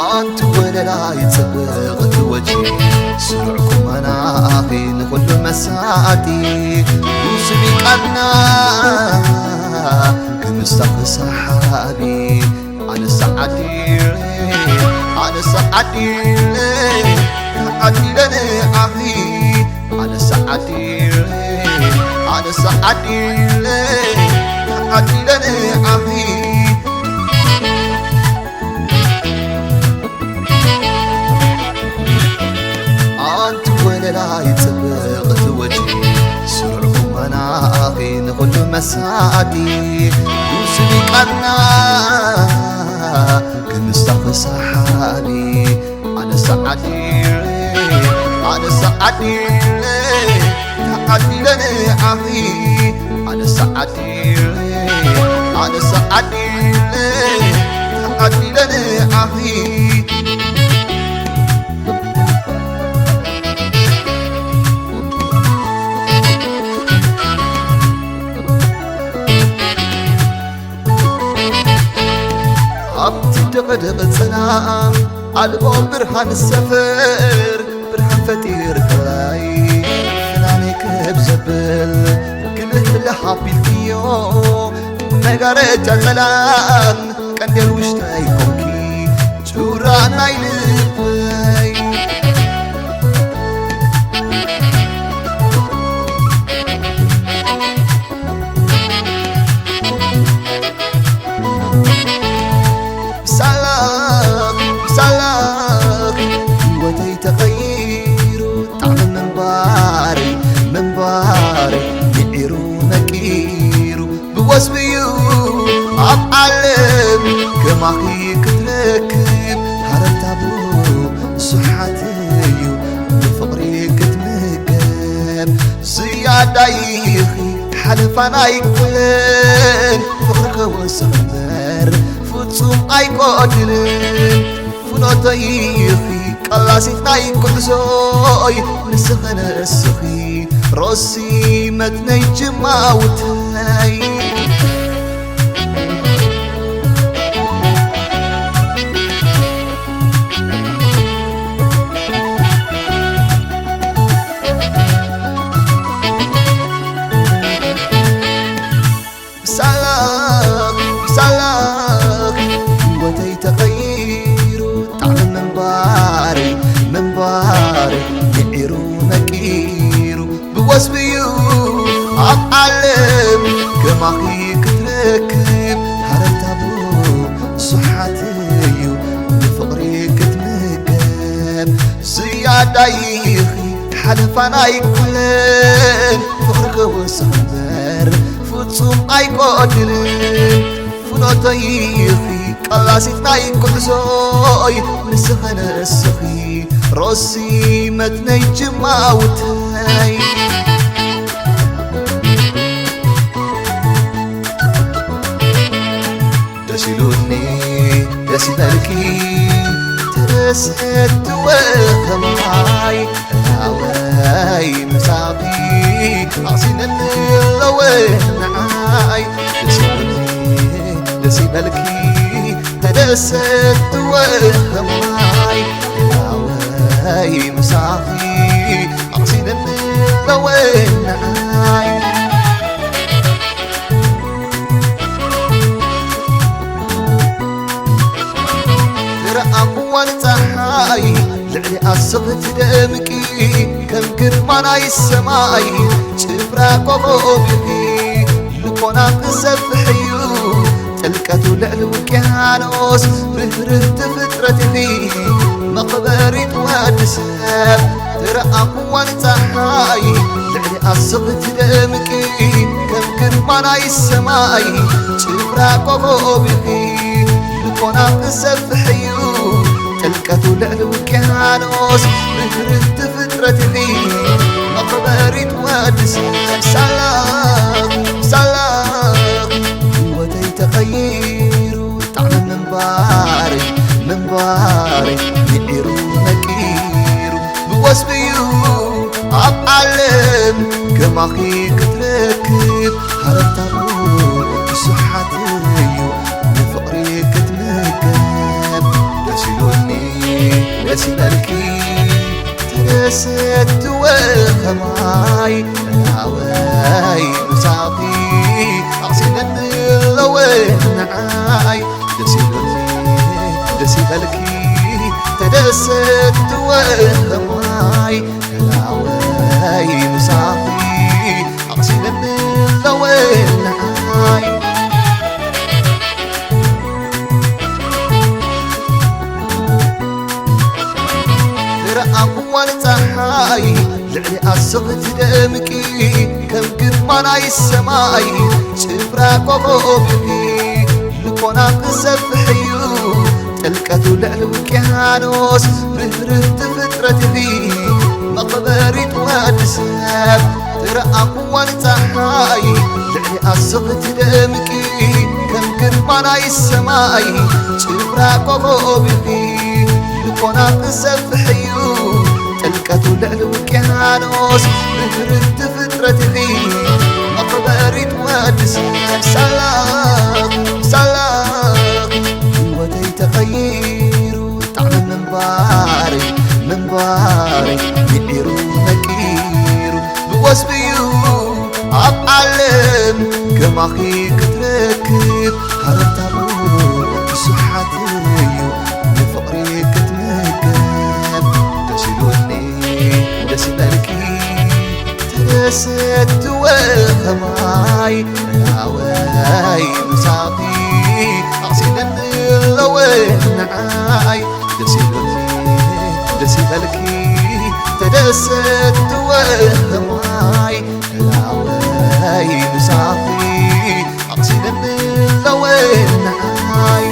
ኣንቲ ወለላይ ጽብቕቲ ወጂ፣ ስሩዕ ቁመናኺ ንኹሉ መሳጢ፣ ስሚቃና ክምስታኺ ሰሓቢ። ኣነስ ተዓዲለ፣ ኣነስ ተዓዲለ፣ ተዓዲለ ንዓኺ። ኣነስ ተዓዲለ፣ ኣነስ ተዓዲለ፣ ተዓዲለ ንዓኺ። ኣንቲ ወለላይ ጽብቕቲ ወጂ፣ ስሩዕ ቁመናኺ ንኹሉ መሳጢ፣ ስሚቃና ክምስታኺ ሰሓቢ። ኣነስ ተዓዲለ፣ ኣነስ ተዓዲለ፣ ተዓዲለ ንዓኺ። ኣነስ ተዓዲለ፣ ኣነስ ተዓዲለ፣ ተዓዲለ ንዓኺ። ኣብቲ ድቕድቕ ጽላም ኣልቦ ብርሃን ሰፈር፣ ብርሃን ፈጢርክላይ ፍናነይ ክብ ዘብል፣ ግልህልህ ኣቢልክዮ መጋረጃ ጸላም፣ ቀንዴል ውሽጠይ ኮንኪ ጩራ ናይ ልበይ። ብሳላኺ፣ ብሳላኺ ህይወተይ ተቐይሩ፣ ጣዕሚ ምንባረይ፣ ምንባረይ ምዒሩ ነቂሩ፣ ብወስብዩ ኣብ ዓለም ከማኺ ክትረክብ፣ ሃረርታ ብዙሓት እዩ ብፍቕሪ ክትምገብ። ዝያዳ ኢኺ ሓለፋን ኣይኮነን፣ ፍቕሪ ከወስኽ እምበር ፍጹም ኣይጎድልን። ፍኖተይ ኢኺ ቀላሲት ናይ ጉዕዞይ፣ ንስኺ ንስኺ ሮሲ መትነይ ጅማውተይ። ብሳላኺ፣ ብሳላኺ ህይወተይ ተቐይሩ፣ ጣዕሚ ምንባረይ፣ ምንባረይ ምዒሩ ነቂሩ፣ ብወስብዩ ኣብ ዓለም ከማኺ ክትረክብ፣ ሃረርታ ብዙሓት እዩ ንፍቕሪ ክትምገብ። ዝያዳ ኢኺ ሓለፋን ኣይኮነን፣ ፍቕሪ ከወስኽ እምበር ፍጹም ኣይጎድልን። ፍኖተይ ኢኺ ቀላሲት ናይ ጉዕዞይ፣ ንስኺ ንስኺ ሮሲ መትነይ ጅማውተይ። ደስ ኢሉኒ ደስ ይበልኪ፣ ተደሰትወ ከማይ፣ ኣወይ ምሳኺ ኣቕሲነኒ ኣለወ ንዓይ። ደስ ይበልኪ፣ ደስ ይበልኪ፣ ተደሰትወ ከማይ፣ ኣወይ ምሳኺ ኣቕሲነኒ ኣለወ ንዓይ። ዝረኣኽዋ ንጸሓይ ልዕሊ ኣስኺ ትደምቂ፣ ከም ግርማ ናይ ሰማይ ጭፍራ ኮኾብ ኢኺ። ልቦና ክሰፍሕ እዩ ጥልቀቱ ልዕሊ ውቅያኖስ፣ ርህርህቲ ፍጥረት ኢኺ መቕበሪት ወዲ ሰብ። ዝረኣኽዋ ንጸሓይ ልዕሊ ኣስኺ ትደምቂ፣ ከም ግርማ ናይ ሰማይ ጭፍራ ኮኾብ ኢኺ። ልቦና ክሰፍሕ እዩ ጥልቀቱ ልዕሊ ውቅያኖስ፣ ርህርህቲ ፍጥረት ኢኺ መቕበሪት ወዲ ሰብ። ሳላኺ፣ ሳላኺ ህይወተይ ተቐይሩ፣ ጣዕሚ ምንባረይ፣ ምንባረይ ምዒሩ መቂሩ ብወስብዩ ኣብ ዓለም ከማኺ ክትረክብ ሃረታኡ ብዙሓት እዩ ንፍቕሪ ክትምገብ ደስ ኢሉኒ ደስ ይበልኪ ተደሰትወ ከማይ መናወይ ምሳኺ ኣቕሲነኒ ኣለወ ንዓይ ደስ ይበልኪ ደስ ይበልኪ ተደሰትወ ከማይ መናወይ ምሳኺ ኣቕሲነኒ ኣለወ ንዓይ ዝረኣኽዋ ንፀሓይ ልዕሊ ኣስቕ ትደምቂ ከም ግርማ ናይ ሰማይ ጭፍራ ኮኾብ ኢኺ ልቦና ክሰፍሕ እዩ ጥልቀቱ ልዕሊ ውቅያኖስ ርህርህቲ ፍጥረት ኢኺ መቕበሪት ወዲ ሰብ ዝረኣኽዋ ንፀሓይ ልዕሊ ኣስቕ ትደምቂ ከም ግርማ ናይ ሰማይ ጭፍራ ኮኾብ ኢኺ ልቦና ክሰፍሕ እዩ ጥልቀቱ ልዕሊ ውቅያኖስ ርህርህቲ ፍጥረት ኢኺ መቕበሪት ወዲ ሰብ ሳላኺ ሳላኺ ህይወተይ ተቐይሩ ጣዕሚ ምንባረይ ምንባረይ ምዒሩ መቂሩ ብወስብዩ ኣብ ዓለም ከማኺ ክትረክብ ሃረታኡ ብዙሓት እዩ ንፍቕሪ ክትምገብ ደስ ኢሉኒ ደስ ይበልኪ ተደሰትወ ከማይ መናወይ ምሳኺ ኣቕሲነኒ ኣለወ ንዓይ ደስ ይበልኪ ደስ ይበልኪ ተደሰትወ ከማይ መናወይ ምሳኺ ኣቕሲነኒ ኣለወ ንዓይ